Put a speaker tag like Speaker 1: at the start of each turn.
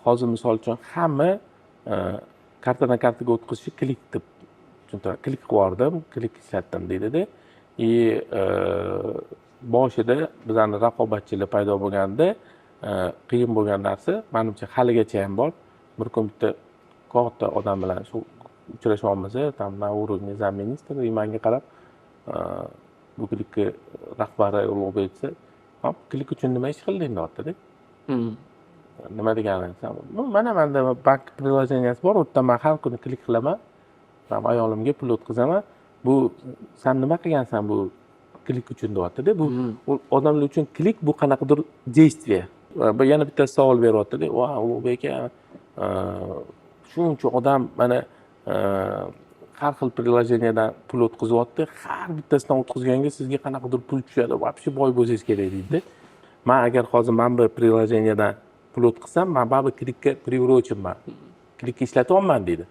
Speaker 1: Hozir, misol uchun, hamma kartadan kartaga o'tkazishni Klik deb tushuntiradi. "Klik qilib yubordim, Klik ishlatdim", deydida. И boshida bizani raqobatchilar paydo bo'lganda qiyin bo'lgan narsa, manimcha, haligacha ham bor. Bir kun bitta katta odam bilan shu uchrashyapmiz, там на уровне замминистра, и manga qarab, bu Klikni rahbari Ulug'bek desa, "Hop, Klik uchun nima ish qilding?" deyaptida. Nima degani desam, "Ну, mana manda bank приложения si bor, u yerdan man har kuni klik qilaman, там ayolimga pul o'tkazaman. Bu san nima qilgansan bu Klik uchun?" deyaptida. Bu u odamlar uchun klik bu qanaqadir действие. Va yana bitta savol beryaptida: "Va, Ulug'bek aka, shuncha odam mana har xil приложения dan pul o'tkazyapti, har bittasidan o'tkazganga sizga qanaqadir pul tushadi, вообще boy bo'lsangiz kerak", deydida. Man agar hozir mana bu приложения dan pul o'tkazsam, man baribir Klikka приурочен man, Klikka ishlatyapman, deydi.